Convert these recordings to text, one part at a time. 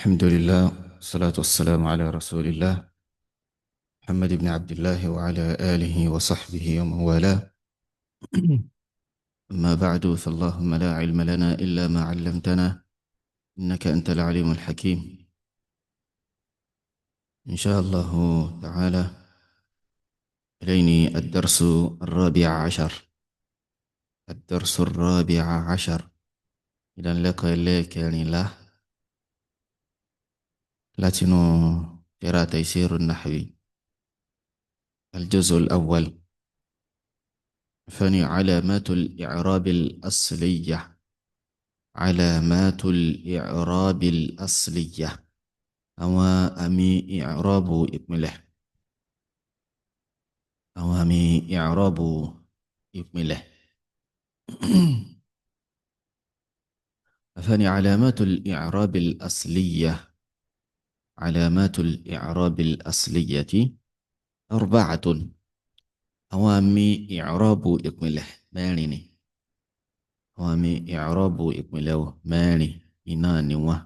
الحمد لله، والصلاة والسلام على رسول الله محمد بن عبد الله وعلى آله وصحبه ومن والاه. أما بعد، فاللهم لا علم لنا إلا ما علمتنا إنك أنت العليم الحكيم. إن شاء الله تعالى إليني الدرس الرابع عشر. الدرس الرابع عشر. إذا لك إليك يعني لا لاتنو ترى تيسير النحوي الجزء الأول. فني علامات الإعراب الأصلية. علامات الإعراب الأصلية. Àwọn àmì i'rabu ìpìlẹ̀. Àwọn àmì i'rabu ìpìlẹ̀. فني علامات الإعراب الأصلية. علامات الإعراب الأصلية أربعة. Àwọn àmì i'rabu ìpìlẹ̀ mẹ́rin ni. Àwọn àmì i'rabu ìpìlẹ̀ mẹ́rin iná ni wọ́n.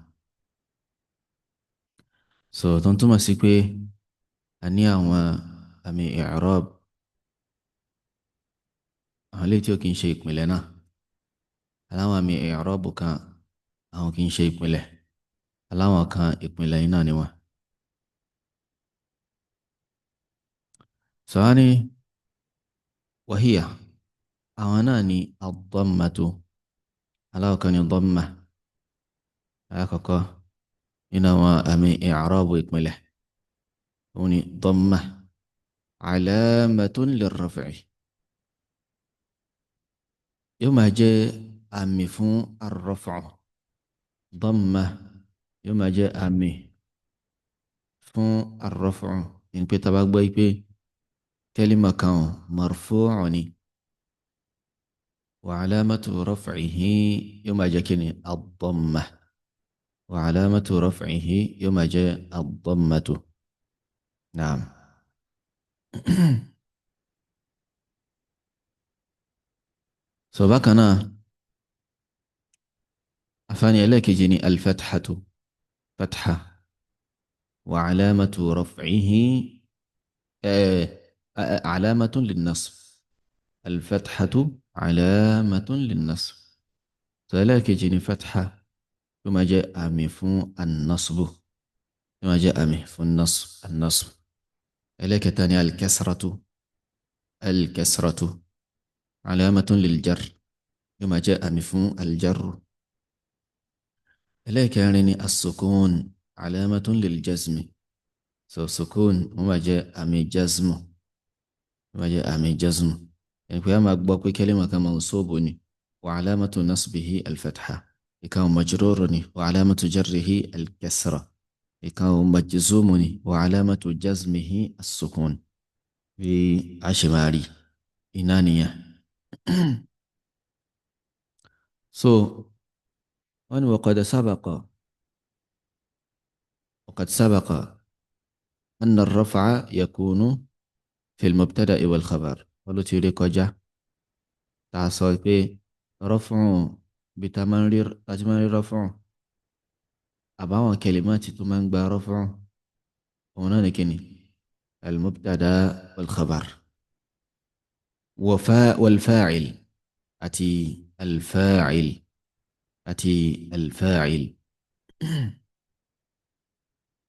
So tó ń túmọ̀ sí pé a ní àwọn àmì i'rab, àwọn eléyìí tí ó kì í ṣe ìpìlẹ̀ náà. Aláwọn àmì i'rab kan, àwọn kì í ṣe ìpìlẹ̀. Aláwọn kan ìpìlẹ̀ iná ni wọ́n. So a ní wàhíyà, àwọn náà ni ad-dammatu. Aláwọ̀ kan ní damma. Alákọ̀ọ́kọ́ nínú àwọn àmì i'rab ìpìlẹ̀ òun ni damma, alamatun lirraf'i. Yóò máa jẹ́ àmì fún ar-raf'u. Damma yóò máa jẹ́ àmì fún ar-raf'u. Ní pé tá bá gbọ́ pé kẹ́límà kan marfu'u ni, wa alamatu raf'ihi yóò máa jẹ́ kíni? Ad-damma. Wa alamatu raf'ihi yóò máa jẹ́ ad-dammatu. Naam. So bákan náà, àfààní ẹlẹ́ẹ̀kejì ni al-fathatu, fatha. Wa alamatu raf'ihi alamatun lin-nasb. Al-fathatu alamatun lin-nasb. So ẹlẹ́ẹ̀kejì ni fatha, yóò máa jẹ́ àmì fún an-nasbu, yóò máa jẹ́ àmì fún an-nasb. Ẹlẹ́ẹ̀kẹta ni al-kasratu. Al-kasratu alamatun lil-jarr, yóò máa jẹ́ àmì fún al-jarr. Ẹlẹ́ẹ̀kẹrin ni as-sukun, alamatun lil-jazmi. So sukun wọ́n máa jẹ́ àmì jazmu, wọ́n máa jẹ́ àmì jazmu. Ẹni pé a máa gbọ́ pé kẹ́límà kan mansubu ni, wa alamatu nasbihi al-fatha. Ìkan majruru ni, wa alamatu jarrihi al-kasra. Ìkan majzumu ni, wa alamatu jazmihi as-sukun. Bí a ṣe máa rí iná nìyẹn. So wọ́n ní waqad sabaqa, waqad sabaqa anna ar-raf'a yakunu fi al-mubtada'i wal-khabar. Wọ́n ló ti rí kọjá tá a sọ pé raf'u bí ta máa ń rí, ta ti máa ń rí raf'u, àbáwọn kalimati tó máa ń gba raf'u, òun náà ní kíni? Al-mubtada wal-khabar wal-fa'il àti al-fa'il àti al-fa'il.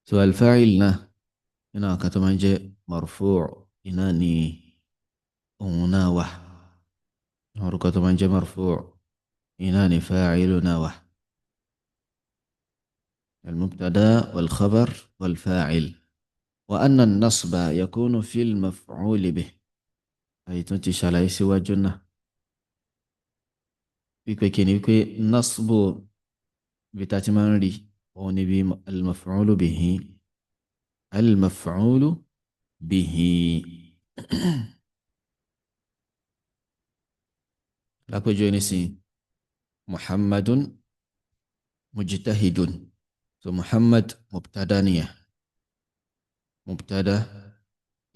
So al-fa'il náà nínú àwọn kan tó máa ń jẹ́ marfu' iná ni òun náà wà. Àwọn orúkọ tó máa ń jẹ́ marfu' iná ni fa'ilu náà wà. Al-mubtada wal-khabar wal-fa'il. Wa anna an-nasba yakunu fi al-maf'ul bih. Àyè tún ti ṣàlàyé síwájú náà wípé kí ni wípé nasbu bí ta ti máa ń rí òun ni bí al-maf'ulu bihi. Al-maf'ulu bihi. Lápèjúwe nísìnyí, Muhammadun mujtahidun. So Muhammad mubtada nìyẹn, mubtada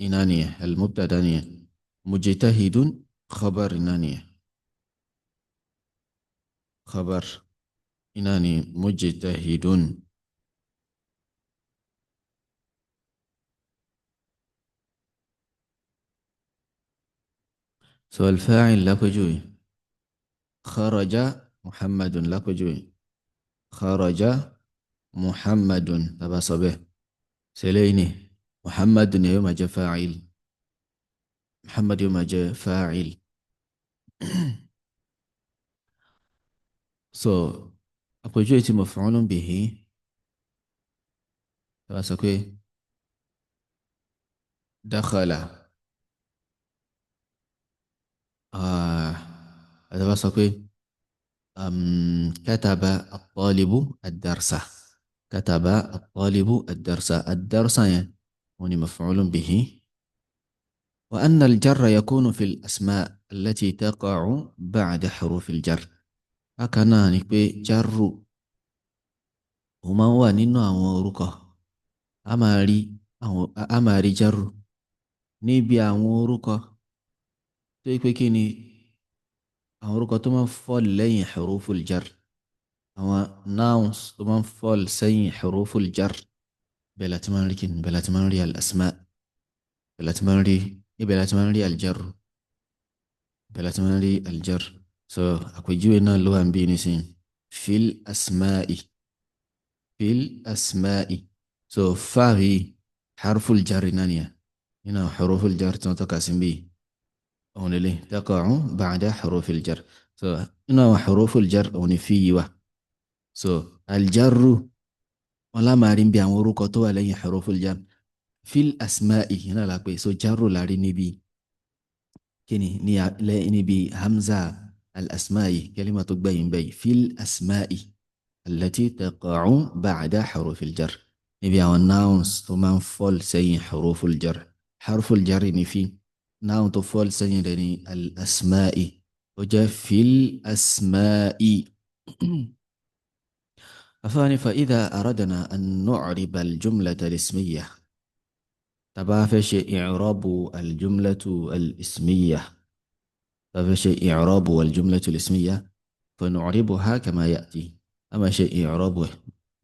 iná nìyẹn, al-mubtada nìyẹn. Mujtahidun khabar iná nìyẹn, khabar iná ni mujtahidun. So al-fa'il lápèjúwe, kharaja Muhammadun lápèjúwe, kharaja Muhammadun tá bá sọ bẹ́ẹ̀, ṣẹlẹ̀ ní Muhammadun yóò máa jẹ́ fa'il, Muhammad yóò máa jẹ́ fa'il. So àpèjúwe tí maf'ulun bihi, tá bá sọ pé dakhala, tá bá sọ pé kataba at-talibu ad-darsa, kataba at-talibu ad-darsa, ad-darsa yẹn wọ́n ní maf'ulun bihi. Wa anna al-jarra yakunu fi al-asma' allati taqa'u ba'da huruf al-jarr. Bákan náà ni pé jarru ó máa ń wà nínú àwọn orúkọ, a máa rí àwọn, a máa rí jarru níbi àwọn orúkọ tó yẹ pé kí ni àwọn orúkọ tó máa ń fall lẹ́yìn huruful jar, àwọn nouns tó máa ń fall sẹ́yìn huruful jar, bẹ́ẹ̀ láti máa ń rí kí ni, bẹ́ẹ̀ láti máa ń rí al-asma', bẹ́ẹ̀ láti máa ń rí, níbẹ̀ láti máa ń rí al-jarru, bẹ́ẹ̀ láti máa ń rí al-jarr. So àpèjúwe náà ló wà ń bí nísìnyí, fil asma'i, fil asma'i. So fáàrí harful jar náà nìyẹn, nínú huruful jar tí wọ́n tọ́ka sí bí òun lélẹ̀ taqa'u ba'da hurufil jar. So nínú àwọn huruful jar òun ni fi yìí wà. So aljarru wọn lá máa rí bí àwọn orúkọ tó wà lẹ́yìn huruful jar, fil asma'i náà la pè. So jarru la rí níbi kíni, ní níbi hamza al-asma'i, kẹ́límà tó gbẹ̀yìn bẹ́yì, fil asma'i allati taqa'u ba'da hurufil jar, níbi àwọn nouns tó máa ń fall sẹ́yìn huruful jar. Harful jar ní fi, noun tó fall sẹ́yìn rẹ̀ ní al-asma'i, ó jẹ́ fil asma'i. Afáàní fa idha aradna an nu'riba al-jumlata al-ismiyya, tá bá fẹ́ ṣe i'rabu al-jumlatu al-ismiyya, tá bá fẹ́ ṣe i'rabu al-jumlatu al-ismiyya, fa nu'ribuha kama ya'ti, a máa ṣe i'rabu ẹ̀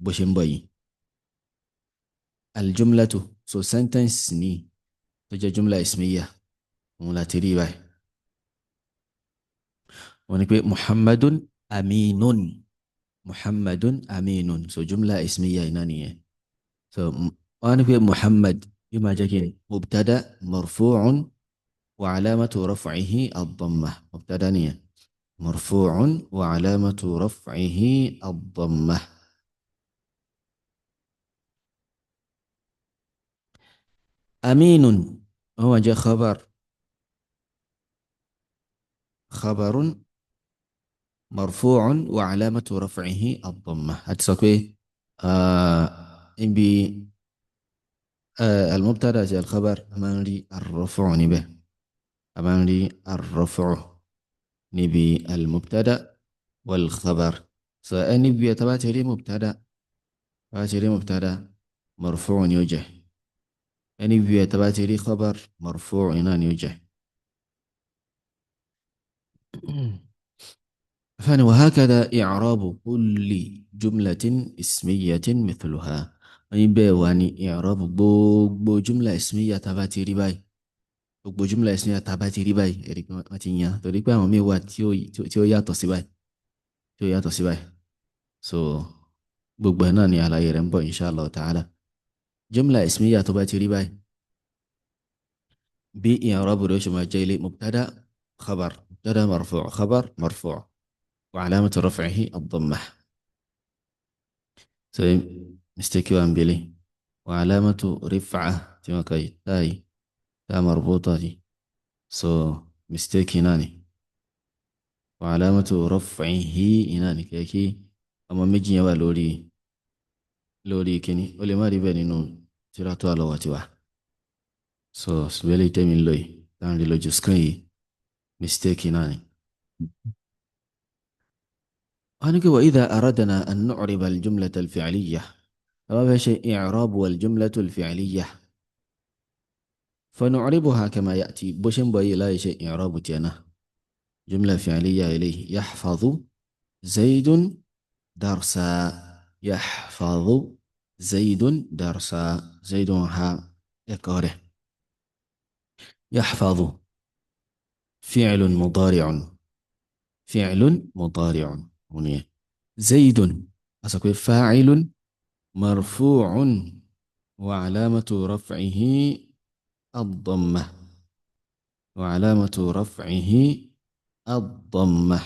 bó ṣe ń bọ̀ yìí. Al-jumlatu, so sentence ní tó jẹ́ jumla ismiyya, òun láti rí báyìí. Wọ́n ní pé Muhammadun aminun, Muhammadun aminun, so jumla ismiyya iná nìyẹn. So wọ́n ní pé Muhammad yóò máa jẹ́ kí ni mubtada marfu'un wa alamatu raf'ihi ad-damma, mubtada nìyẹn, marfu'un wa alamatu raf'ihi ad-damma. Aminun wọ́n máa jẹ́ khabar, khabarun marfu'un wa alamatu raf'ihi ad-damma. Àti sọ pé ibi al-mubtada àti al-khabar a máa ń rí ar-raf'u níbẹ̀, a máa ń rí ar-raf'u níbi al-mubtada wal-khabar. So ẹni bí ẹ tá bá ti rí mubtada, bá ti rí mubtada marfu' ni ó jẹ́, ẹni bí ẹ tá bá ti rí khabar marfu' náà ni ó jẹ́. فاني وهكذا إعراب كل جملة اسمية مثلها. Wọ́n ní bẹ́ẹ̀ wá ní i'rab gbogbo jumla ismiya tá bá ti rí báyìí, gbogbo jumla ismiya tá bá ti rí báyìí, ẹ̀rí pé wọ́n ti yan torí pé àwọn míì wà tí ó yàtọ̀ sí báyìí, tí ó yàtọ̀ sí báyìí. So gbogbo ẹ̀ náà ni àlàyé rẹ̀ ń bọ̀ insha Allah ta'ala. Jumla ismiya tó bá ti rí báyìí, bí i'rab rẹ̀ ṣe máa jẹ́ ilé mubtada khabar, mubtada marfu' khabar marfu' wa alamatu raf'ihi ad-dammah. So mistake wa mbili wa alamatu rif'a tí wọ́n kà yìí táyì tá marbuta yìí, so mistake náà ni, wa alamatu raf'ihi iná ni kẹ́kí ọmọ méjì yẹn wà lórí lórí kíní, ó lè má rí bẹ́ẹ̀ nínú tírà tó wà lọ́wọ́ tiwa. So ṣùgbọ́n tẹ́mi ń lò yìí táwọn rí lójú screen yìí, mistake náà ni. Wọ́n ní kí wa idha aradna an nu'riba al-jumlata al-fi'liyya, àwọn fẹ́ ṣe i'rab wal-jumlatu al-fi'liyya, fa nu'ribuha kama ya'ti, bó ṣe ń bọ̀ yìí láì ṣe i'rab tiẹ̀ náà. Jumla fi'liyya eléyìí, yahfazu zaydun darsa, yahfazu zaydun darsa, zaydun ha ẹ̀kọ́ rẹ̀, yahfazu Fi'lun mudari'un, fi'lun mudari'un òun nìyẹn. Zaydun, a sọ pé fa'ilun marfu'un wa alamatu raf'ihi ad-dammah, wa alamatu raf'ihi ad-dammah.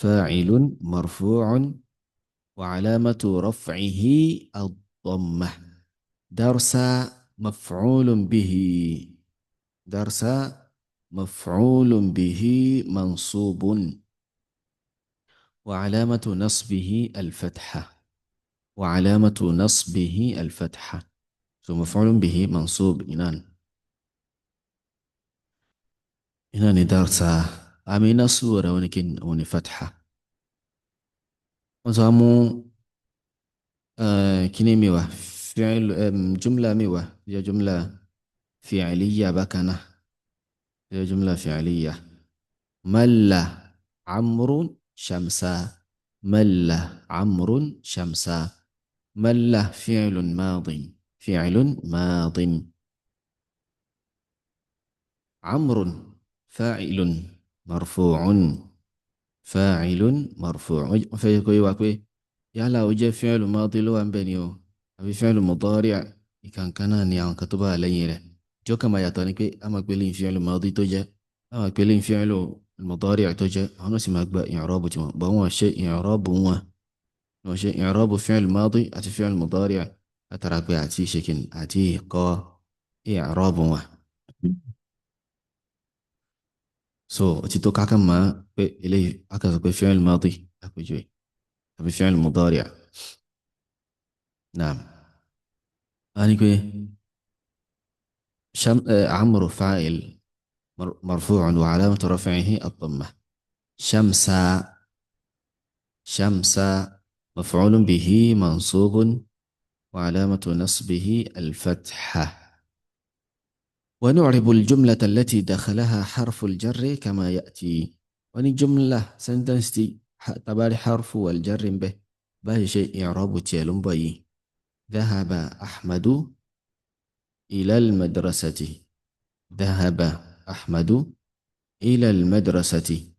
Fa'ilun marfu'un wa alamatu raf'ihi ad-dammah. Darsa maf'ulun bihi, darsa maf'ulun bihi mansubun wa alamatu nasbihi al-fatha, wa alamatu nasbihi al-fatha. So maf'ulun bihi mansub inan inan darsa àmì nasbu rẹ̀ wọ́n ní kí wọ́n ní fatha. Wọ́n sọ mú kíní mi wá, fi'l, jumla mi wá, jẹ́ jumla fi'liya bákan náà, jẹ́ jumla fi'liya. Malla amrun shamsa, malla amrun shamsa. Malla fi'lun madin, fi'lun madin. Amrun fa'ilun marfu'un, fa'ilun marfu'un. Wọ́n fẹ́ kó yé wa pé yálà ó jẹ́ fi'lu madi ló wà ń bẹ̀ ni o àbí fi'lu mudari', ìkànkan náà ni àwọn kan tó bá wà lẹ́yìn rẹ̀. Tí ó kàn máa yàtọ̀ ni pé a máa pè léyìn fi'lu madi tó jẹ́, a máa pè léyìn fi'lu mudari' tó jẹ́, àwọn náà sì máa gba i'rabu tiwọn. Bọ́ wọn ṣe i'rabu wọn, wọn ṣe i'rabu fi'lu madi àti fi'lu mudari' látara pé àti ṣe kíni àti kọ́ i'rabu wọn. So ó ti tó kákan mọ̀ pé eléyìí a kàn sọ pé fi'l madi àpèjúwe àbí fi'l mudari'. Naam. A ní pé عمرو فاعل مرفوع وعلامة رفعه الضمة. شمس، شمس مفعول به منصوب وعلامة نصبه الفتحة. ونعرب الجملة التي دخلها حرف الجر كما يأتي. وني جملة sentence تي تباري حرف والجر به باي شيء إعراب تيلم باي. ذهب أحمد إلى المدرسة، ذهب أحمد إلى المدرسة.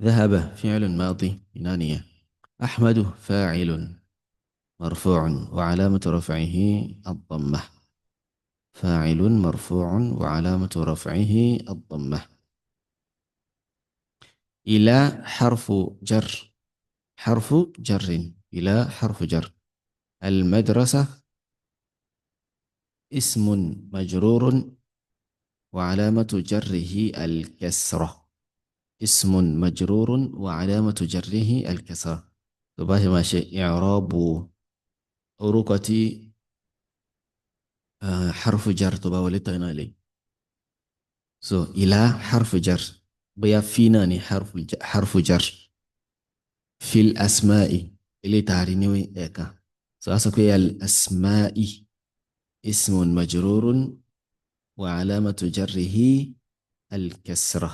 ذهب فعل ماضي ينانية، أحمد فاعل مرفوع وعلامة رفعه الضمة، فاعل مرفوع وعلامة رفعه الضمة. إلى حرف جر، حرف جر، إلى حرف جر. المدرسة اسم مجرور وعلامة جره الكسرة، اسم مجرور وعلامة جره الكسرة. tó bá ṣe máa ṣe i'rabu orúkọ tí harfu jar tó bá wọlé tán náà lè. So ila harfu jar, bóyá fi náà ni harfu jar fil asma'i ilé tààrí ní ẹ̀ẹ̀kan. So a sọ pé al asma'i ismun majrurun wa alamatu jarrihi al kasra,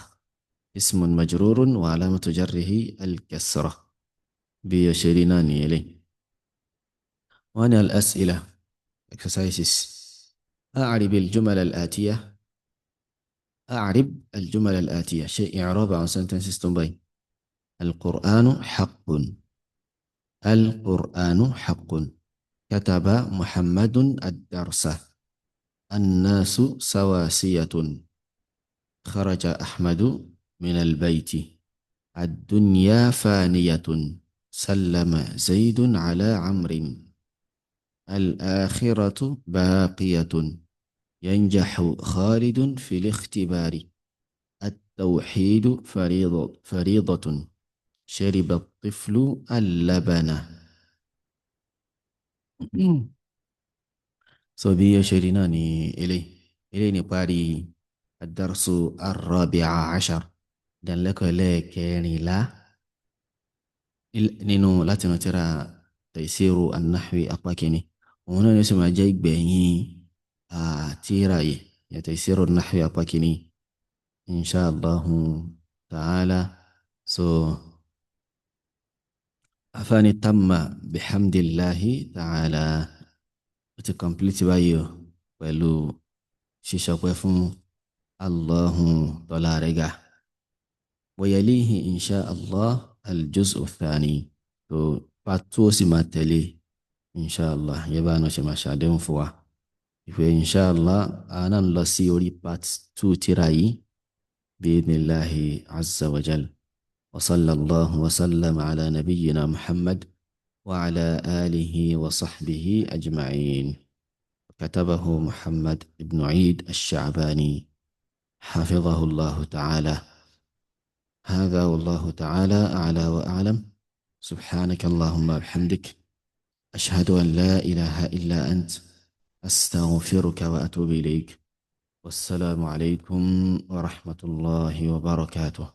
ismun majrurun wa alamatu jarrihi al kasra. Bí o ṣe rí náà ní eléyìí. Wọ́n ní al as'ila exercises. أعرب الجمل الآتية، أعرب الجمل الآتية. شيء إعراب عن sentences تنبي. القرآن حق، القرآن حق. كتب محمد الدرس. الناس سواسية. خرج أحمد من البيت. الدنيا فانية. سلم زيد على عمرو. الآخرة باقية. ينجح خالد في الاختبار. التوحيد فريضة. شرب الطفل اللبن. So bí ó ṣe rí náà ní eléyìí. Eléyìí ní parí ad-darsu ar-rabi'a ashar, ìdánilẹ́kọ̀ọ́ ẹlẹ́ẹ̀kẹrìnlá nínú láti inú tírà Taysiru an-Nahwi apá kìíní. Òun náà ni ó sì máa jẹ́ ìgbẹ̀yìn tírà yìí, ìyẹn Taysiru an-Nahwi apá kìíní, insha Allahu ta'ala. So afáàní tamma bihamdillahi ta'ala, ó ti complete báyìí o pẹ̀lú ṣíṣọpẹ́ fún Allahu tọ́lá rẹ̀ ga. Wayalihi insha Allah al-juz'u thani. Tó part two ó sì máa tẹ̀lé insha Allah. Yẹ bá náà ṣe máa ṣàdéhùn fún wa. Ìpè insha Allah àná ń lọ sí orí part two tírà yìí bi'idhnillahi azza wa jal. Wa sallallahu wa sallam ala nabiyyina Muhammad wa ala alihi wa sahbihi ajma'in. كتبه محمد بن عيد الشعباني حفظه الله تعالى. هذا والله تعالى أعلى وأعلم. سبحانك اللهم وبحمدك، أشهد أن لا إله إلا أنت، أستغفرك وأتوب إليك. والسلام عليكم ورحمة الله وبركاته.